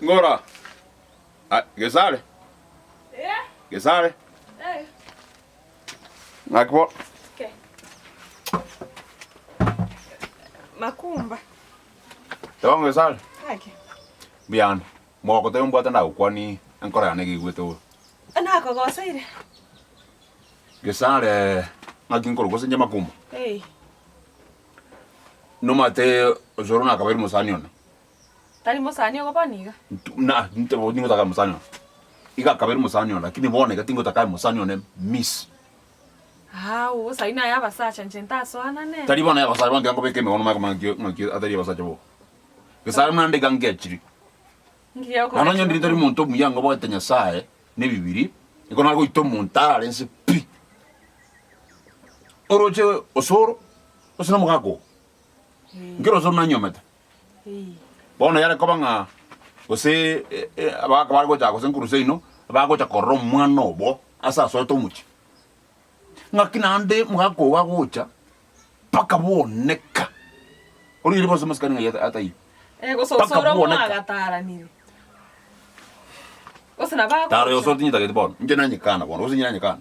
Ng'ora. Ah, Gesare. Gesare. Ng'aki bo. Makumba. Teba ng'o Gesare. Ng'aki. Mbuya ande. Mogoteba mbwate ndagokwanie enkoro yane iga igwete bobe. Nakogoseire. Gesare ng'aki nkorokwa gose inche Makumba? Ee. Nomate osoro nakabeire omosani one. Tari mosani ogo bono iga. Na nte bo tingotaka mosani one. Iga akabeire omosani one lakini bono iga tingotaka aye mosani one miss. Awo sayi naye abasacha inche ntasoanane. Tari bono aye abasacha bono tiga nkobeka emegono manye komanya ng'aki ng'aki atari abasacha boka. Gesare buna nde iga ngechiri. Ngiya Naende onye ndiri okogechigwa. ntari monto omuya ngoboete Nyasaye na ebibiri, nigo nare goita omonto arare inse pi. Oroche osoro, gose na omogaka oo, nkere osoro nanyomete. Bono yare koba ng'a gose abagaka bare gocha gose nkorwa seino, bagocha korora omwana obo ase asoete omochie. Ng'aki naende omogaka ogo agocha mpaka bwoneka, origereria bonsi amasikani ng'ai ataiyo. Eh, gose Mpaka osoro bwoneka. mwagataranire. Gose nabo Taro agocha. osoro tinyetageti bono, inche nanyekana bono, gose inche nanyekana.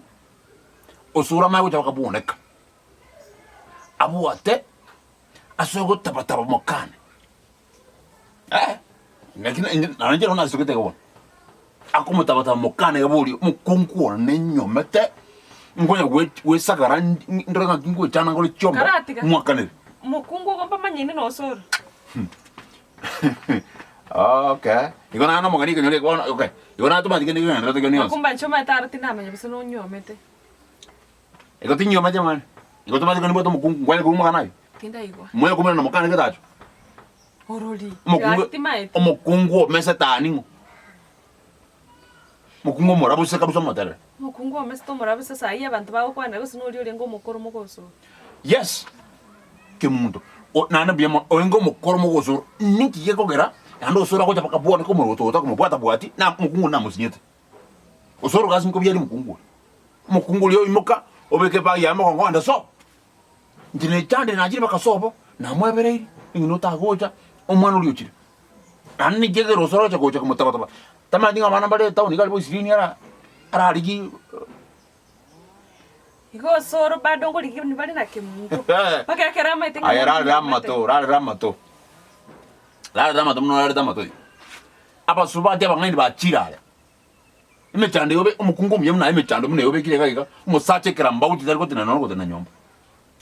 Osoro amanye gocha mpaka bwoneka, abwate Ase ogotabataba mokane. Eh, naki na- inche- naende inche nabo nasogete iga bono. Akomotabataba mokane iga boria, omokungu one nyomete, nkonya gwe- gwesagara n- ndore ng'aki ngochana nkore chiombe, Karatiga. mwakanere. Mokungu ogo mpamanyene nosoro. Okay, igo naende omogeni ekenyoro eke bono, okay, igo natomanyeti kende kegendererete kende gionsi. Makumba inche omanyete aro tindamanya gose nonyuomete. Igo tinyiometi amang'ana. Igo tomanyeti ko nimbwate omokungu, nkwanye korwa omogano aye? Tindaigwa. Monya koumera na mokane getacho? Orori. Omokungu Gaki timaeti. omokungu ome setani ng'o? Omokungu omorabuse kabisa omoterere. Omokungu omesete omorabuse saii abanto bagokwanera gose noria orenge omokoro mogosoro. Yes, kemunto. O- Naende mbuya mono, orenge omokoro mogosoro, ninki gekogera naende osoro agocha mpaka bwone komorotota komobwata bwati, na omokungu namosinyete. Osoro gasi nkobiaria omokungu oria. Omokungu oria oimoka, obeka ebag yaye mogongo ande sobo. Inche nechande nachire mpaka sobo, namwebereirie, eng'ina otagocha, omwana oria ochire. Naende ninki ekero osoro ocha gocha komotabataba, tamanyeti ng'a abana mbare etown iga aria boisirini ara ararigie Igo osoro bado nkorigia bare na kemunto. Mpaka ekero amaete ng'a Aye rarera nonyuomete. amato, rarera amato. Rarera amato buna orarete amato iga. Abasubati abang'aini bachire aya. Emechando eyobe omokungu omuya buna aye emechando buna eyobekire iga iga, omosacha ekerambauti tari gotenena nonya gotenena nyomba.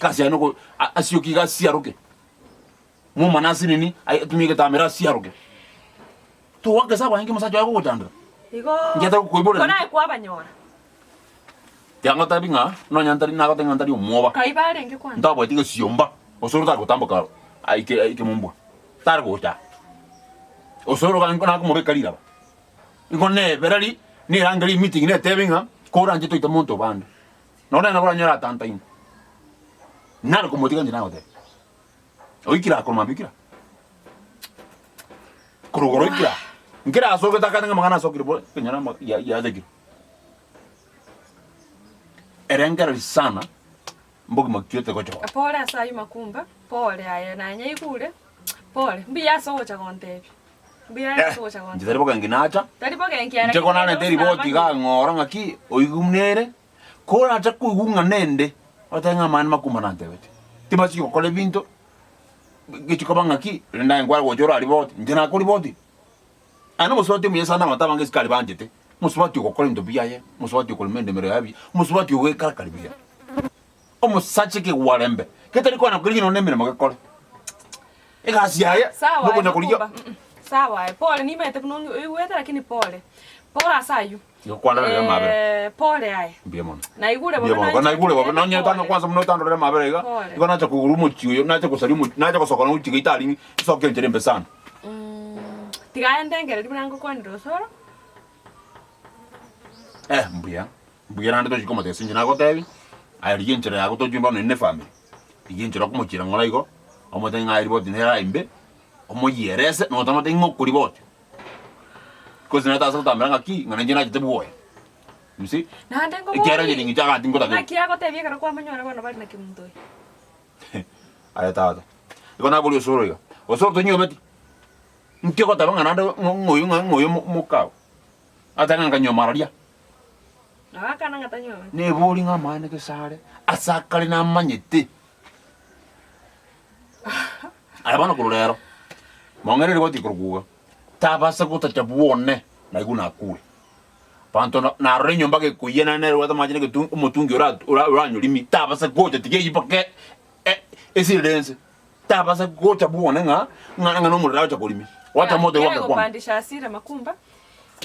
Egasi yaye noko a- asiokie iga asiaroke. Momana ase nini, aye atumie egetamero asiaroke. Togoaka esabu aye nki omosacha oye agogochandera. Igo Inki atari gokoiborera? igo naye kwabanyora. Tiga ngotebi ng'a nonya ntari nagotebia ng'a ntari omwoba. Kai barenge kwancha. Ntabwati gesiomba, gose ore tagotamboka aike aike mombwa, tari gocha. Gose ore nakomobeka riraba. Igo nebereri, nerangerie emeeting netebe ng'a koranche toite monto obande. Nonya nabo oranyore atantaine. Nare komotiga inche nagotebia. Oikire aa korwa mambia oikire aa. Korwa igoro oikire aa. Nkere asogete akande ng'a amang'ana asokire bo ekenyoro ama ya yatekire. Erengereria sana, mbogima ki otegochora. Pole ase ayio makumba, pole aye nanyaigure, pole, mbuya ase ogocha gontebia. Mbuya ase ogocha Inche gontebia. tari bogenki nacha, Tari bogenki inche ko narente eriboti iga ng'ora ng'aki oigwe buna ere, korache koigwa ng'a nende, otebe ng'a amaene makumba nantebete. Tibachia gokora ebinto, gechi koba ng'aki, rende aye nkware gocha orariboti, inche nakoriboti. Aye nomosubati omuya sana abanto abange isiko aria banchete, omosubati ogokora ebinto biaye, omosubati okorema endemero yaye buya, omosubati ogoekarakari buya. Omosacha ekegwarembe, getari kwana korigia nonya nemeremo gekore. Egasi yaye Sawa aye nokonya korigia Makumba, mm, sawa aye pole nimaete buna ong'i oigwete lakini pole, pole ase aywo. Igo kwarorire amabera. Eh, pole aye. Mbuya mono. Naigure Mbuya bobe mono. nainche Naigure bobe lakini nonye pole. tanga kwanza buna otandorere amabera iga. Pole. Igo nacha kogura omochie oyo, nacha gosaria omochie, nacha gosoka na gochia geita aria nsoke enchera embe sana. Mm, tiga aye ndengereri buna ngokwanera osoro. Eh, mbuya. Mbuya naende tochia komotebia ase inche nagotebia, aye rigia enchera yago tochie bono inde nefamiri, rigia enchera okomochiera ng'ora igo, omotebie ng'a aye riboti nere aye imbe, omoyierese, na otamotebia ng'a okoriboti. Because nere tasa gotambera ng'aki, ng'a nainche nachete bwoye. You see? Naende Ekiagera nkobori, onye ring'incho agati ngotagete. ng'aki agotebia ekero kwamonyora bono bare na kemunto oyo? Aye tata. Igo naboria osoro iga, osoro tonyiometi? Nki ogoteba ng'a naende ng'a oyo ng'a oyo mokao? Ateba ng'a nkanyuoma araria. Nabo akana ng'a tanyuometi. Nebori ng'a amaene gesare, ase akare namanyete. Aye bono korwa rero, mong'ina riria gwatiga korwa kuga, tabasa gotacha bwone, naigwe nakure. Abanto na- narora enyomba gekoiyia naende nere obwate amache na egetu omotungi ora ora oranyorimi, tabasa gocha tiga eywo mpaka e- esirire ense. Tabasa gocha bwone ng'a ng'a ng'a nomorero agocha korimia. Gwacha moto igo Kere agekwana. gopandisha hasira makumba,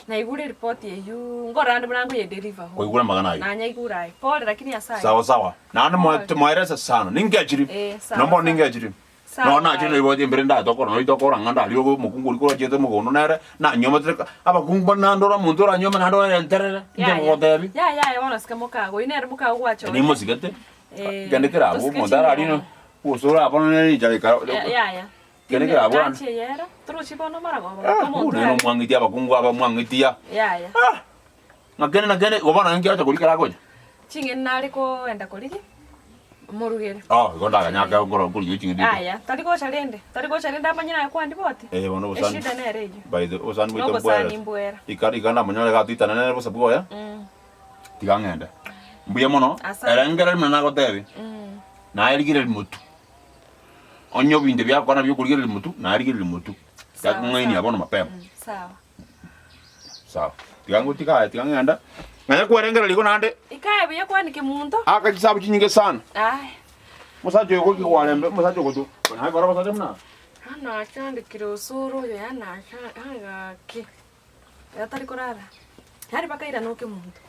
naigure eripoti eywo ngorora ande buna nkoyedeliver home. Kwaigure amang'ana ayio. Nanyaigure aye. Pole lakini Nyasaye. Sawa sawa. Naende moe- Pole. moerese sana. Ningechiri. Eh, sawa, Nombono sawa. ningechiri. Sawa, Nonya nachire aye. naigwete embere ndatokora nonya tokora ng'a ndaria ogo omokungu oria korachete mogondo nere, nanyometire ka abakungu bande naende ore omonto oranyuome naende orenterere, inche Yaya. ngogotebi. Yaya aye bono sika mokago, oyio nere mokago gwachorete. Nimosigete, Eh, kende kere abwo tosike omonto ararine, ching'ondo. gose orabone nere rinchara ekara Yaya. kende kere abwo Ganchi eyera, torochi bono maragoba, Ah, omonto nere are. omwang'iti abakungu aba mwang'iti Yaya. Ah! Ng'a kende na kende, igo bono inki agocha koria ekero agocha? Ching'eni nare koenda korigia, morugere. Oh, igo ndaganyake nkoro nkorigia ching'eni echi. Yaya, tari gocha rende, tari gocha rende amanye naye kwandiboti. Eh, bono obosani. Eshida nere eyio. By the obosani bwaito Nobosani mbwera. mbwera. Ika ika ndamonyore iga atoitane nere bosa bwoye, tiga ng'ende. Mbuya mono, Asante. ere nkere buna nagotebi, naye rigereria motwe. Onye ebinto biakwana biokorigereria motwe, naye rigereria motwe. Sawa, Ng'ainia sawa. bono mapema. Sawa. Sawa. Tiga ngotiga aye, tiga ng'ende. Ng'anya kwerengereria igo naende. Ikae buya kwani kemunto. Aka chisabu chinyinge sana. Aye. Omosacha oyo goika kwarembe, omosacha ogotu. Naye kore obosacha buna aba. Yaani achandekire osoro oyo yaani acha yaani gaki. Iga tari korara. Yaani mpaka airane okemunto.